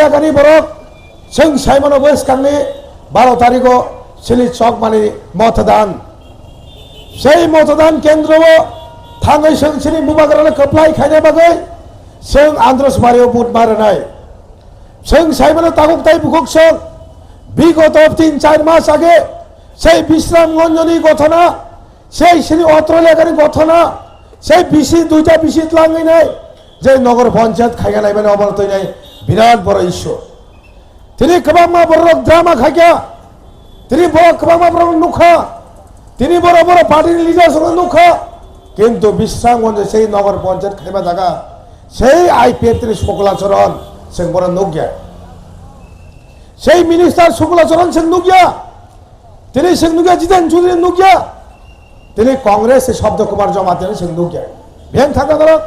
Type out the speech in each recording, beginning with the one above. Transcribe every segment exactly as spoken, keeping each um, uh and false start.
Jagani borok, chwng saimano bwskangni baro tarikho chini chokmani motodan. Sei motodan kendro o thangwi chwng chini bubagrano kwplai khaina bagwi chwng Andros Bario vote ma rwnai. Chwng saimano tabuk tai bukhuk chwng bigoto tin char mas age sei Bisram Gonjoni gothona, sei sini otro lekani gothona, sei bisi duita bisi tlangwi nai, je nogor panchayat khaiga naimani obono twi nai birat boro issue. Tini kwbangma borok drama khaikha, tini borok kwbangma borok nukha, tini borok borok party ni leaders rok nukha, kintu Bisram Gonjo sei nogor panchayat khaima jaga, sei I P F T ni Sukla Charan chwng borok nukya, sei minister Sukla Charan chwng nukya. Tini chwng nukya Jiten Chaudhary nukya. Tini Congress se Shobda Kumar Jamatia ni chwng nukya. Beng thangkha norok.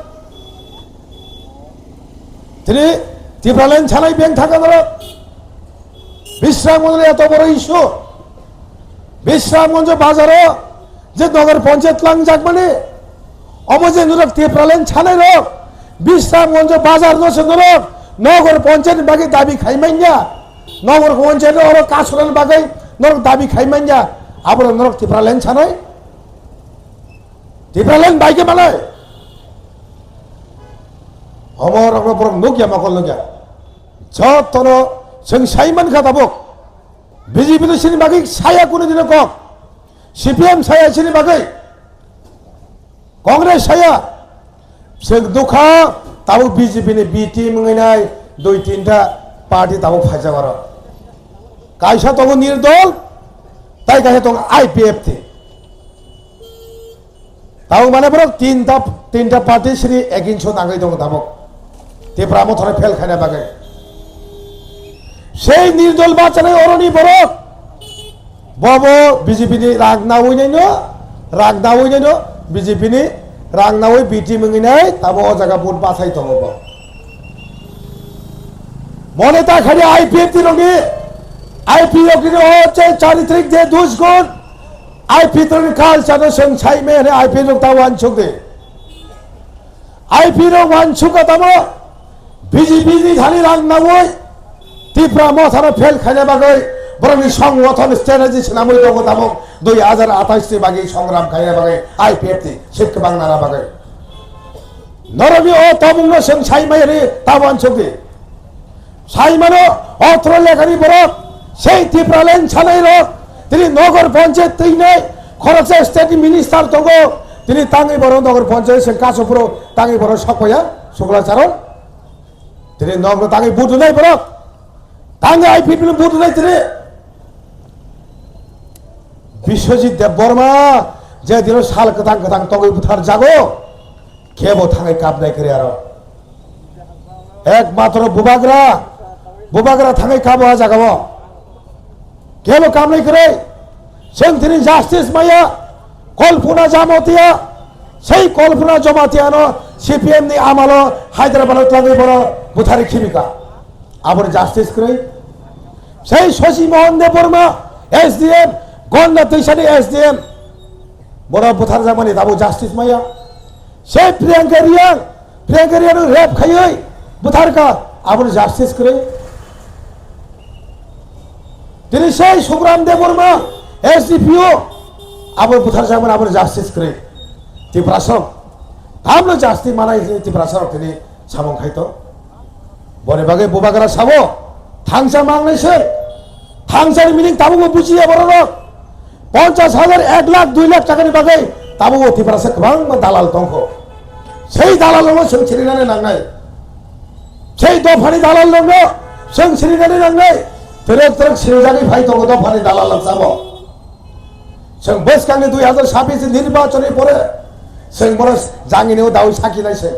Tini Tipraland sanai beng thangkha norok. Bisramganj eto boro issue. Bisramganj bazaro je nogar panchayat langjakmani, omo je norok Tipraland sanai rok, Bisramganj bazar no se norok nogar panchayat ni bagwi dabi khai manya. Nogor panchayat oro kasonan bagwi norok dabi khai manya, aboro norok Tipraland sanai? Tipraland bai khe manai? Omo rokno borok nukya, mokol nukya. Jotono chwng sai mankha tabuk. B J P no sini bagwi saya kunu dino kok. C P M saya sini bagwi. Congress saya, chwng nukha, tabuk B J P ni B team wngwi nai dui tinta party tabuk phaijak oro. Kaisa tongo Nirdol, tai kaisa tongo I P F T. Tabuk mane borok tinta, tinta party sini ekinso nangwi tongo tabuk. Tipra Mothano fail khaina bagwi. Sei Nirdol bachanai oroni borok. Bobo B J P ni rang nawi naino, rang nawi naino, B J P ni rang nawi B T mwnginai, tamo o jaga vote bachai tongo bo. Mone ta khani I P F T rokni, I P F T rokni o che charitrik je dusgun, I P F T rokni culture no seng sai me hene I P F T rok ta wansuk de. I P rok wansukha tamo B J P ni thani rang nawi Tipra Mothano fail khaina bagwi borokni songgothon strategy swnamwi tongo tamo dui hajar atais ni bagwi songram khaina bagwi I P F T seat kwbang nana bagwi. Norokni o tobungno chwng sai mai ri ta wansukdi. Saimano otro lekhani borok, sei Tipraland sanai rok, tini nogor panchayat twinai, khoroksa state ni minister tongo, tini tangwi borok nogor panchayat se kaso phuru tangwi borok sokpaya, Sukla Charan. Tini nogor tangwi vote rwnai borok, tangwi I P F T ni vote rwnai tini. Biswajit Debbarma, je dino sal kwthang kwthang tongwi buthar jago, kebo thangwi kapnai kwrwi aro. Ekmatro bubagra, bubagra thangwi kabo a jagao. Kebo kapnai kwrwi. Chwng tini justice maya, Kalpana Jamatia, sei Kalpana Jamatia no C P M ni amalo Hyderabad o twlangwi bono buthari khibika. Aboni justice kwrwi. Sei Shashi Mohan Debbarma, S D M, Gonda Twisani S D M. Bono butharjakmani tabuk justice maya. Sei Priyanka Reang, Priyanka Reang no rape khaiwi butharkha, aboni justice kwrwi. Tini sei Subram Debbarma, S D P O, abo butharjakmani, aboni justice kwrwi. Tiprasarok, tamno justice manai Tiprasarok tini samung khaito. Boni bagwi bubagra sabo, thangsa mangnai se. Thangsani meaning tabukbo bujiya bororok. Ponchas hajar, ek lakh, dui lakh takani bagwi tabukbo Tiprasa kwbangma dalal tongkho. Sei dalalrokno chwng sirinani nangnai. Sei dophani dalalrokno chwng sirinani nangnai. Twrwk twrwk sirijagwi phai tongo dophani dalalrok sabo. Chwng bwskangni dui hajar sabbish ni nirbachonni pore chwng bono jangini o daui sakinaise.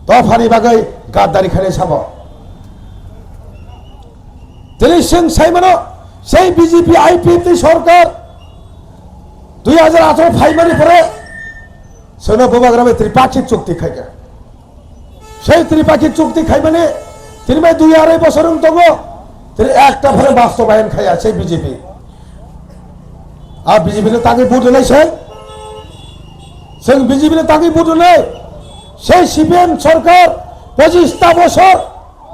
Dophani bagwi gaddari khainai sabo. Tini chwng saimano, sei B J P I P F T sorkar dui hajar atharo phaimani pore chwngno bubagra bai Tripakhik chukti khaikha. Sei Tripakhik chukti khaimani tini bai dui arai bosor wng tongo, tini ekta phano bastobayan khaiya sei B J P. A B J P no tangwi vote rwnai se. Chwng B J P no tangwi vote rwnai. Sei C P M sorkar pochis ta bosor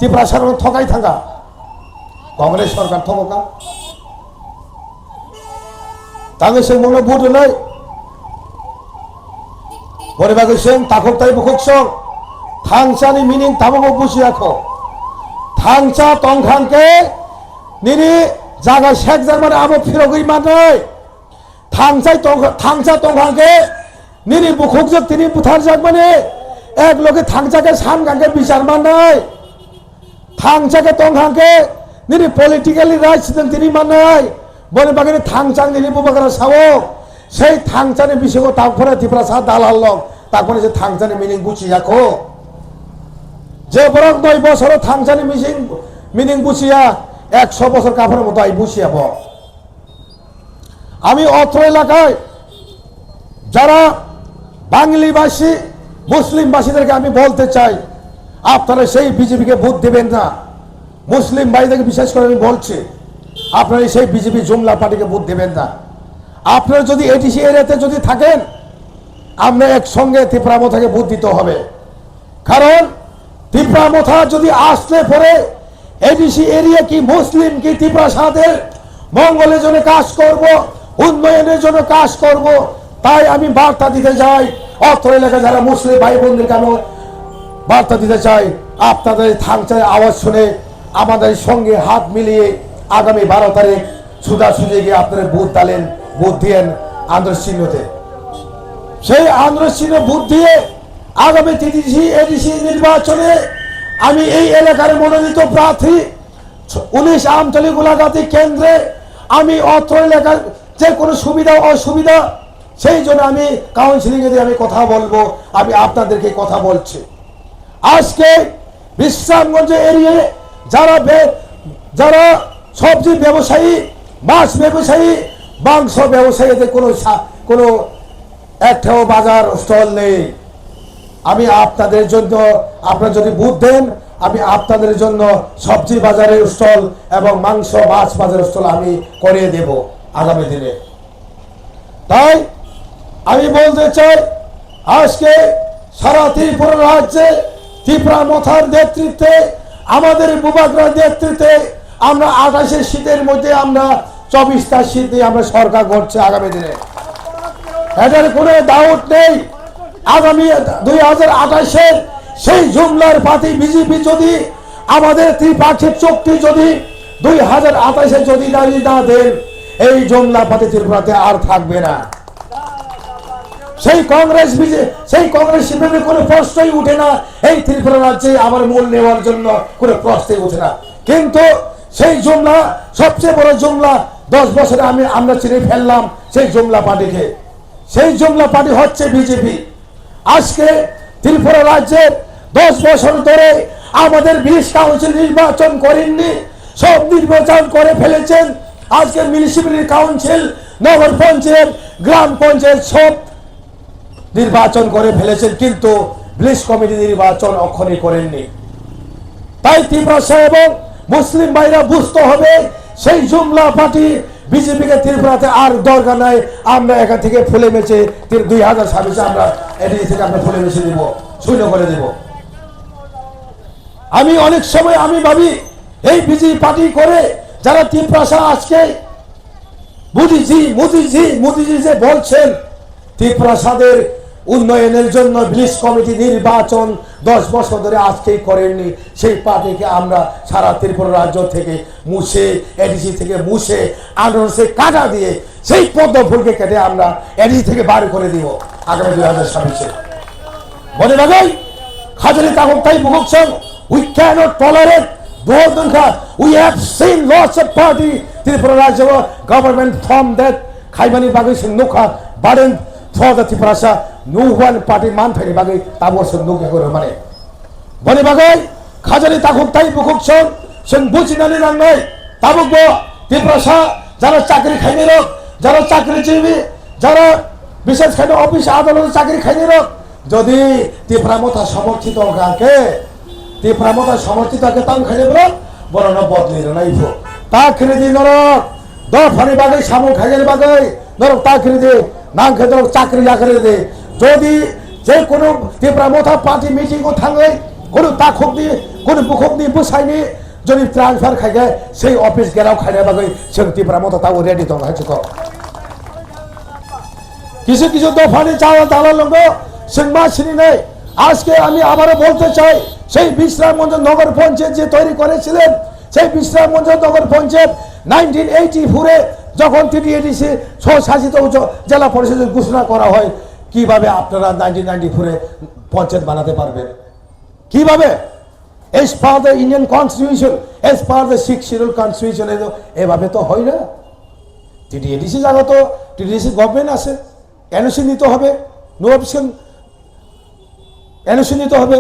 Tiprasa rok thokai thangkha. Congress sorkar thokoka. Tangwi chwng bono vote rwnai. Boni bagwi chwng takhuk tai bukhuk song. Thangchani meaning tabukbo bujiya kho. Thangcha tongkhang khe nini jaga sekjakmani abo phirogwi mannai. Thangchai tong-, thangcha tongkhang khe nini bukhukjak tini butharjakmani ek loge thangcha khe samkhang khe bichar mannai. Thangcha khe tongkhang khe nini politically right swtwng tini mannai. Boni bagwi thangchang nini bubagra sao. Sei thangchani bisingo tangphore Tiprasa dalal lok tangphore se thangchani meaning buchiya kho. Je borok noi bosoro thangchani meaning, meaning buchiya, ekso bosor kaphar moto ai buchiya bo. আমি অত্র এলাকায় যারা বাঙালিবাসী, মুসলিমবাসীদেরকে আমি বলতে চাই, আপনারা সেই বিজেপিকে ভোট দেবেন না। মুসলিম ভাইদেরকে বিশেষ করে আমি বলছি, আপনারা সেই বিজেপি জুমলা পার্টিকে ভোট দেবেন না। আপনারা যদি এডিসি এরিয়াতে যদি থাকেন, আমরা একসঙ্গে তিপ্রা মথাকে ভোট দিতে হবে। কারণ তিপ্রা মথা যদি আসলে পরে এডিসি এরিয়া কি মুসলিম কি তিপ্রাসাদের মঙ্গলের জন্য কাজ করব, উন্নয়নের জন্য কাজ করব। তাই আমি বার্তা দিতে চাই, অত্র এলাকায় যারা মুসলিম ভাই বোনদেরকে আমি বার্তা দিতে চাই, আপনাদের থাংচায় আওয়াজ শুনে আমাদের সঙ্গে হাত মিলিয়ে আগামী বারো তারিখ সোজাসুজি গিয়ে আপনারা ভোট দিলেন, ভোট দিয়েন আন্ধ্র চিহ্নতে। সেই আন্ধ্র চিহ্ন ভোট দিয়ে আগামী টিটিসি এডিসি নির্বাচনে আমি এই এলাকার মনোনীত প্রার্থী উনিশ আমতলী গোলাঘাটি কেন্দ্রে আমি অত্র এলাকার যে কোনো সুবিধা অসুবিধা সেই জন্য আমি কাউন্সিলিং এ আমি কথা বলবো। আমি আপনাদেরকে কথা বলছি। আজকে বিশ্রামগঞ্জ এরিয়ায় যারা বে-, যারা সবজি ব্যবসায়ী, মাছ ব্যবসায়ী, মাংস ব্যবসায়ীদের কোনো সা-, কোনো একটাও বাজার স্টল নেই। আমি আপনাদের জন্য, আপনারা যদি ভোট দেন, আমি আপনাদের জন্য সবজি বাজারের স্টল এবং মাংস মাছ বাজারের স্টল আমি করিয়ে দেব আগামী দিনে। তাই আমি বলতে চাই, আজকে সারা ত্রিপুরা রাজ্যে তিপ্রা মথার নেতৃত্বে, আমাদের বুবাগ্রার নেতৃত্বে আমরা আঠাশে সিটের মধ্যে আমরা চব্বিশটা সিট নিয়ে আমরা সরকার গড়ছি আগামী দিনে। এটার কোনো ডাউট নেই। আগামী দুই হাজার আঠাশের সেই জুমলার পার্টি বিজেপি যদি আমাদের ত্রিপাক্ষিক চুক্তি যদি দুই হাজার আঠাশে যদি দাবি না দেন, এই জুমলা পার্টি ত্রিপুরাতে আর থাকবে না। সেই কংগ্রেস বিজে-, সেই কংগ্রেস সিপিএমের কোনো প্রশ্নই উঠে না এই ত্রিপুরা রাজ্যে আমার মূল নেওয়ার জন্য কোনো প্রশ্নই উঠে না। কিন্তু সেই জুমলা, সবচেয়ে বড় জুমলা, দশ বছরে আমি, আমরা চিনে ফেললাম সেই জুমলা পার্টিকে। সেই জুমলা পার্টি হচ্ছে বিজেপি। আজকে ত্রিপুরা রাজ্যের দশ বছর ধরে আমাদের ভিলেজ কাউন্সিল নির্বাচন করেননি, সব নির্বাচন করে ফেলেছেন। আজকে মিউনিসিপ্যালিটি কাউন্সিল, নগর পঞ্চায়েত, গ্রাম পঞ্চায়েত সব নির্বাচন করে ফেলেছেন, কিন্তু ভিলেজ কমিটি নির্বাচন অক্ষণে করেননি। তাই তিপ্রাসা এবং মুসলিম ভাইরা বুঝতে হবে, সেই জুমলা পার্টি বিজেপিকে ত্রিপুরাতে আর দরকার নাই। আমরা এখান থেকে ফুলে মেচে তি-, দুই হাজার ছাব্বিশে আমরা এটি থেকে আমরা ফুলে মেচে দিব, শূন্য করে দিব। আমি অনেক সময় আমি ভাবি, এই বিজেপি পার্টি করে যারা তিপ্রাসা আজকে মোদিজি, মোদিজি, মোদিজি যে বলছেন, তিপ্রাসাদের উন্নয়নের জন্য ভিলেজ কমিটি নির্বাচন দশ বছর ধরে আজকেই করেননি, সেই পার্টিকে আমরা সারা ত্রিপুরা রাজ্য থেকে মুছে, এডিসি থেকে মুছে, আনারসে কাটা দিয়ে সেই পদ্ম ফুলকে কেটে আমরা এডিসি থেকে বার করে দিব আগামী দুই হাজার ছাব্বিশে। Boni bagwi khajani takhuk tai bukhuk chwng, we cannot tolerate. Bo wngkha, we have seen lots of party Tripura Rajya government form that khaimani bagwi chwng nukha, but in for the Tiprasa, no one party manthaini bagwi tabuk chwng nukya gwi rwmani. Boni bagwi khajani takhuk tai bukhuk chwng, chwng bujinani nangnai. Tabukbo Tiprasa jara chakri khainai rok, jara chakrijibi, jara bises khaino office adaloto chakri khainai rok, jodi Tipra Motha somorthito wngkha khe, Tipra Motha somorthito khe tamo khainai borok, borokno bodli rwnai phu. Ta khiridi norok, dophani bagwi samung khainani bagwi, norok ta khiridi, nang khe norok chakri yakhri di. Jodi je kono Tipra Motha party meeting o thangwi kono takhukni Kunu bukhukni bwsaini jodi transfer khaikhe sei office gherao khaina bagwi chwng Tipra Motha tabuk ready tongo hai chukho. Kisu kisu dophani chala dalal longo, chwng ma sini nai. আজকে আমি আবারও বলতে চাই, সেই বিশ্রামগঞ্জ নগর পঞ্চায়েত যে তৈরি করেছিলেন, সেই বিশ্রামগঞ্জ নগর পঞ্চায়েত নাইনটিন এইটি ফোরে যখন টিটিএডিসি স্বশাসিত উচ্চ জেলা পরিষদের ঘোষণা করা হয়, কিভাবে আপনারা নাইনটিন নাইনটি ফোরে পঞ্চায়েত বানাতে পারবেন? কিভাবে? As per the Indian Constitution, as per the Sixth Schedule Constitution, এ তো, এভাবে তো হয় না। টিটিএডিসি জায়গা তো টিটিএডিসি গভর্নমেন্ট আছে, এনওসি নিতে হবে, নো অবজেকশন, এনওসি নিতে হবে।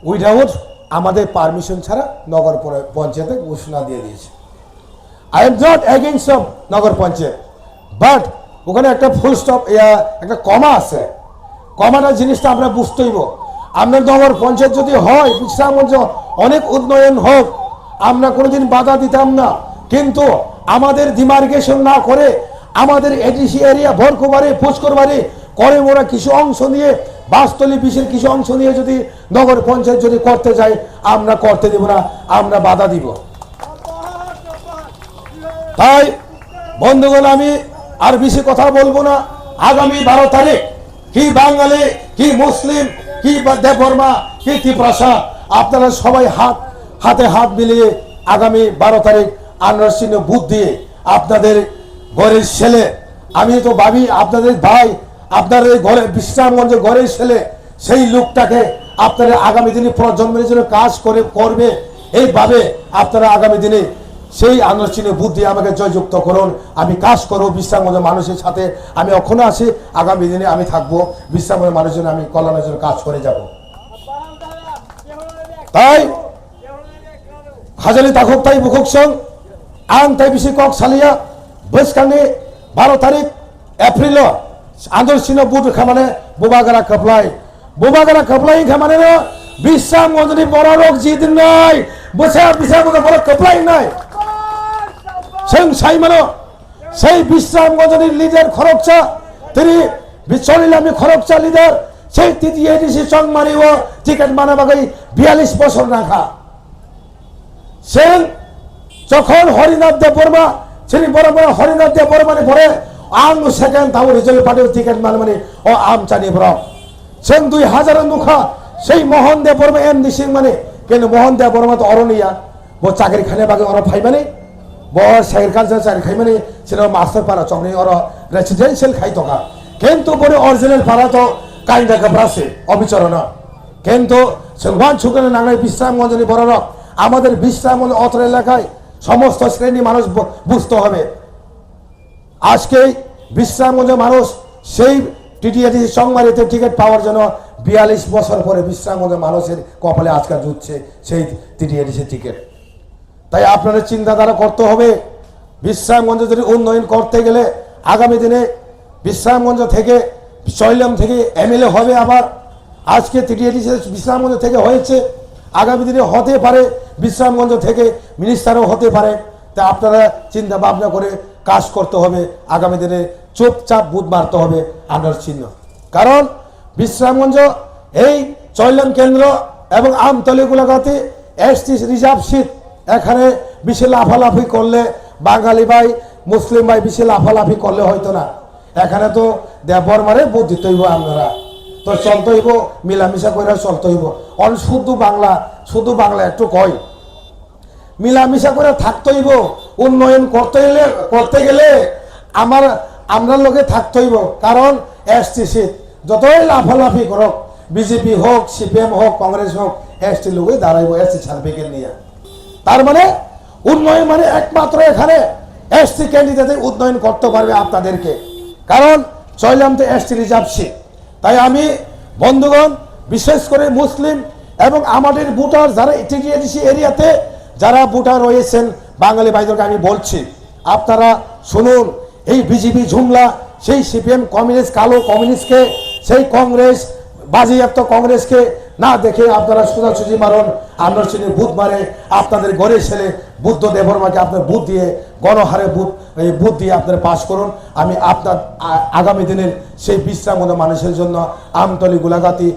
উইদাউট আমাদের পারমিশন ছাড়া নগর পরে-, পঞ্চায়েতে ঘোষণা দিয়ে দিয়েছে। I am not against of নগর পঞ্চায়েত, বাট ওখানে একটা ফুল স্টপ, একটা কমা আছে। কমাটা জিনিসটা আমরা বুঝতে হইব। আপনার নগর পঞ্চায়েত যদি হয়, বিশ্রামগঞ্জ অনেক উন্নয়ন হোক, আমরা কোনোদিন বাধা দিতাম না। কিন্তু আমাদের ডিমার্কেশন না করে, আমাদের এডিসি এরিয়া, ভরকুবাড়ি, পুষ্করবাড়ি, করিমুড়া কিছু অংশ নিয়ে, বাসতলি বিশের কিছু অংশ নিয়ে যদি নগর পঞ্চায়েত যদি করতে যাই, আমরা করতে দিব না, আমরা বাধা দিব। তাই বন্ধুগণ, আমি আর বেশি কথা বলবো না। আগামী বারো তারিখ কি বাঙালি, কি মুসলিম, কি বা দেববর্মা, কি তিপ্রাসা, আপনারা সবাই হাত, হাতে হাত মিলিয়ে আগামী বারো তারিখ আনারস চিহ্ন ভোট দিয়ে আপনাদের ঘরের ছেলে, আমি তো ভাবি আপনাদের ভাই, আপনার এই ঘরে, বিশ্রামগঞ্জে ঘরের ছেলে, সেই লোকটাকে আপনারা আগামী দিনে প্রজন্মের জন্য কাজ করে করবে। এইভাবে আপনারা আগামী দিনে সেই আনারস চিহ্নে ভোট দিয়ে আমাকে জয়যুক্ত করুন। আমি কাজ করব বিশ্রামগঞ্জের মানুষের সাথে, আমি এখনো আছি, আগামী দিনে আমি থাকবো বিশ্রামগঞ্জের মানুষের জন্য, আমি কল্যাণের জন্য কাজ করে যাব। তাই Hajani takhuk tai bukhuk song, ang tai bisi kok salia, bwskangni baro tarik April o, andor sino but khamane bubagra kaplai, bubagra kaplai khamane no, bisam ngodani bororok jidin nai, bwsa bisam ngodani borok kaplai nai. Seng sai mano, Sei Bisramganjni leader khoroksa, tini Bicholi Lami khoroksa leader, sei T T A D C Chongmari o ticket mana bagwi biyalish bosor nangkha. Chwng jokhon Harinath Debbarma, chini borok borok Harinath Debbarma ni pore ang second tabo regional party o ticket manmani o amchani borok. Chwng dui hazar o nukha, sei Mohan Debbarma M D C wngmani, kintu Mohan Debbarma to oro niya. Bo chakri khaina bagwi oro phaimani, bo agriculture chakri khaimani, chini master para chokni oro residential khai tongkha. Kintu boni original para to kainda kapra se, obichorono. Kintu chwng uansukna nangnai Bisramganjni bororok, amader Bisramganj otro elakay somosto srenir manush bu-, bujhte hobe. আজকে বিশ্রামগঞ্জের মানুষ সেই টিটিএডিসি চংমারিতে টিকিট পাওয়ার জন্য বিয়াল্লিশ বছর পরে বিশ্রামগঞ্জের মানুষের কপালে আজকে জুটছে সেই টিটিএডিসি টিকিট। তাই আপনাদের চিন্তাধারা করতে হবে, বিশ্রামগঞ্জে যদি উন্নয়ন করতে গেলে আগামী দিনে বিশ্রামগঞ্জ থেকে, চৈলাম থেকে এমএলএ হবে আবার। আজকে টিটিএডিসি বিশ্রামগঞ্জ থেকে হয়েছে, আগামী দিনে হতে পারে বিশ্রামগঞ্জ থেকে মিনিস্টারও হতে পারে। তা আপনারা চিন্তা ভাবনা করে কাজ করতে হবে, আগামী দিনে চুপচাপ ভোট মারতে হবে আনারস চিহ্ন। কারণ বিশ্রামগঞ্জ, এই চৈলাম কেন্দ্র এবং আমতলী গোলাঘাটে এসটি রিজার্ভ সিট, এখানে বেশি লাফালাফি করলে বাঙালি ভাই, মুসলিম ভাই বেশি লাফালাফি করলে হয়তো না। এখানে তো দেববর্মারে ভোট দিতে হইব আপনারা, তো চলতে হইব, মিলামিশা করে চলতে হইব। অন শুধু বাংলা, শুধু বাংলা একটু কয়, মিলামিশা করে থাকতে হইব। উন্নয়ন করতে গেলে, করতে গেলে আমার, আমরার লগে থাকতে হইব। কারণ এসটি সিট যতই লাফালাফি করুক, বিজেপি হোক, সিপিএম হোক, কংগ্রেস হোক, এসটি লগে দাঁড়াইব, এসটি সার্টিফিকেট নিয়ে। তার মানে উন্নয়ন মানে একমাত্র এখানে এসটি ক্যান্ডিডেট উন্নয়ন করতে পারবে আপনাদেরকে, কারণ চৈলাম তো এসটি রিজার্ভ সিট। তাই আমি বন্ধুগণ, বিশেষ করে মুসলিম এবং আমাদের ভোটার যারা টিটিএডিসি এরিয়াতে যারা ভোটার রয়েছেন, বাঙালি ভাইদেরকে আমি বলছি, আপনারা শুনুন, এই বিজেপি ঝুমলা, সেই সিপিএম কমিউনিস্ট, কালো কমিউনিস্টকে, সেই কংগ্রেস, বাজেয়াপ্ত কংগ্রেসকে না দেখে আপনারা সোজাসুজি মারুন, আনারস চিহ্নে ভোট মারে আপনাদের ঘরের ছেলে বুদ্ধ দেববর্মাকে আপনার ভোট দিয়ে, গণহারে ভোট, এই ভোট দিয়ে আপনারা পাস করুন। আমি আপনার আ-, আগামী দিনের সেই বিশ্রামগঞ্জ মানুষের জন্য আমতলী গোলাঘাটি